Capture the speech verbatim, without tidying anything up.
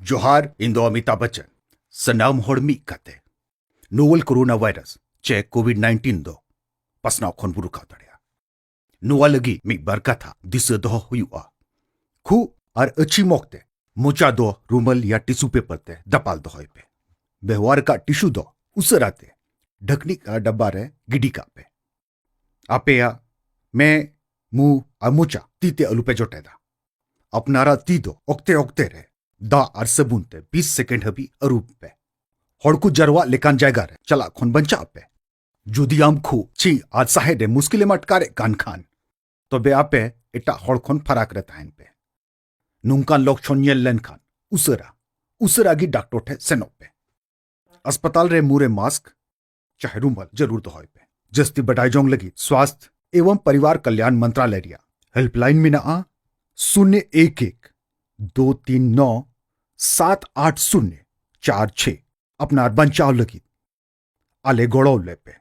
ᱡᱚᱦᱟᱨ, ᱤᱧ ᱫᱚ ᱚᱢᱤᱛᱟᱵᱷ ᱵᱚᱪᱪᱚᱱ᱾ ᱥᱟᱱᱟᱢ ᱦᱚᱲ ᱢᱤᱫ ᱠᱟᱛᱮ ᱱᱳᱣᱮᱞ ᱠᱳᱨᱳᱱᱟ ᱵᱷᱟᱭᱨᱟᱥ ᱪᱮ ᱠᱳᱵᱷᱤᱰ ᱱᱟᱭᱤᱱᱴᱤᱱ ᱫᱚ ᱯᱟᱥᱱᱟᱣ ᱠᱷᱚᱱ ᱵᱚ ᱨᱩᱠᱷᱟᱣ ᱫᱟᱲᱮᱭᱟᱜᱼᱟ᱾ ᱱᱚᱣᱟ ᱞᱟᱹᱜᱤᱫ ᱢᱤᱫ ᱵᱟᱨ ᱠᱟᱛᱷᱟ ᱫᱤᱥᱟᱹ ᱫᱚᱦᱚ ᱦᱩᱭᱩᱜᱼᱟ᱾ ᱠᱷᱩᱜ ᱟᱨ ᱟᱹᱪᱷᱤᱢ ᱚᱠᱛᱮ ᱢᱚᱪᱟ ᱫᱚ ᱨᱩᱢᱟᱞ ᱭᱟ ᱴᱤᱥᱩ ᱯᱮᱯᱟᱨ ᱛᱮ ᱫᱟᱯᱟᱞ ᱫᱚᱦᱚᱭ ᱯᱮ᱾ ᱵᱮᱣᱦᱟᱨ ᱟᱠᱟᱫ ᱴᱤᱥᱩ ᱫᱚ ᱩᱥᱟᱹᱨᱟ ᱛᱮ ᱰᱷᱟᱠᱱᱤ ᱟᱨ ᱰᱟᱵᱵᱟ ᱨᱮ ᱜᱤᱰᱤ ᱠᱟᱜ ᱯᱮ᱾ ᱟᱯᱮᱭᱟᱜ ᱢᱮ, ᱢᱩ ᱟᱨ ᱢᱚᱪᱟ ᱛᱤ ᱛᱮ ᱟᱞᱚᱯᱮ ᱡᱚᱴᱮᱫᱟ᱾ ᱟᱯᱱᱟᱨᱟᱜ ᱛᱤ ᱫᱚ ᱚᱠᱛᱮ ᱚᱠᱛᱮ ᱨᱮ ᱫᱟᱜ ᱟᱨ ᱥᱟᱵᱩᱱ ᱛᱮ ᱵᱤᱥ ᱥᱮᱠᱮᱱᱰ ᱦᱟᱹᱵᱤᱡ ᱟᱹᱨᱩᱵ ᱯᱮ᱾ ᱦᱚᱲ ᱠᱚ ᱡᱟᱨᱣᱟᱜ ᱞᱮᱠᱟᱱ ᱡᱟᱭᱜᱟ ᱨᱮ ᱪᱟᱞᱟᱜ ᱠᱷᱚᱱ ᱵᱟᱧᱪᱟᱜ ᱯᱮ᱾ ᱡᱩᱫᱤ ᱟᱢ ᱠᱷᱩᱜ, ᱪᱷᱤᱸᱠ ᱟᱨ ᱥᱟᱦᱮᱫ ᱨᱮ ᱢᱩᱥᱠᱤᱞᱮᱢ ᱟᱴᱠᱟᱨᱮᱫ ᱠᱟᱱ ᱠᱷᱟᱱ, ᱛᱚᱵᱮ ᱟᱯᱮ ᱮᱴᱟᱜ ᱦᱚᱲ ᱠᱷᱚᱱ ᱯᱷᱟᱨᱟᱠ ᱨᱮ ᱛᱟᱦᱮᱱ ᱯᱮ᱾ ᱱᱚᱝᱠᱟᱱ ᱞᱚᱠᱠᱷᱚᱱ ᱧᱮᱞ ᱞᱮᱱᱠᱷᱟᱱ ᱩᱥᱟᱹᱨᱟ, ᱩᱥᱟᱹᱨᱟ ᱜᱮ ᱰᱟᱠᱛᱚᱨ ᱴᱷᱮᱱ ᱥᱮᱱᱚᱜ ᱯᱮ᱾ ᱟᱥᱯᱟᱛᱟᱞ ᱨᱮ ᱢᱩ ᱨᱮ ᱢᱟᱥᱠ ᱪᱟᱦᱮ ᱨᱩᱢᱟᱞ ᱡᱟᱹᱨᱩᱲ ᱫᱚᱦᱚᱭ ᱯᱮ᱾ ᱡᱟᱹᱥᱛᱤ ᱵᱟᱰᱟᱭ ᱡᱚᱝ ᱞᱟᱹᱜᱤᱫ ᱥᱣᱟᱥᱛᱷ ᱮᱵᱚᱝ ᱯᱚᱨᱤᱵᱟᱨ ᱠᱟᱞᱭᱟᱱ ᱢᱚᱱᱛᱨᱟᱞᱚᱭ ᱨᱮᱭᱟᱜ ᱦᱮᱞᱯᱞᱟᱭᱤᱱ ᱢᱮᱱᱟᱜᱼᱟ, ᱥᱩᱱᱱᱚ ᱮᱠ ᱮᱠ ᱫᱩ ᱛᱤᱱ ᱱᱚ ᱥᱟᱛ ᱟᱴ ᱥᱩᱱᱱᱚ ᱪᱟᱨ ᱪᱷᱮ᱾ ᱟᱯᱱᱟᱨ ᱵᱟᱧᱪᱟᱣ ᱞᱟᱹᱜᱤᱫ ᱟᱞᱮ ᱜᱚᱲᱚ ᱞᱮᱯᱮ᱾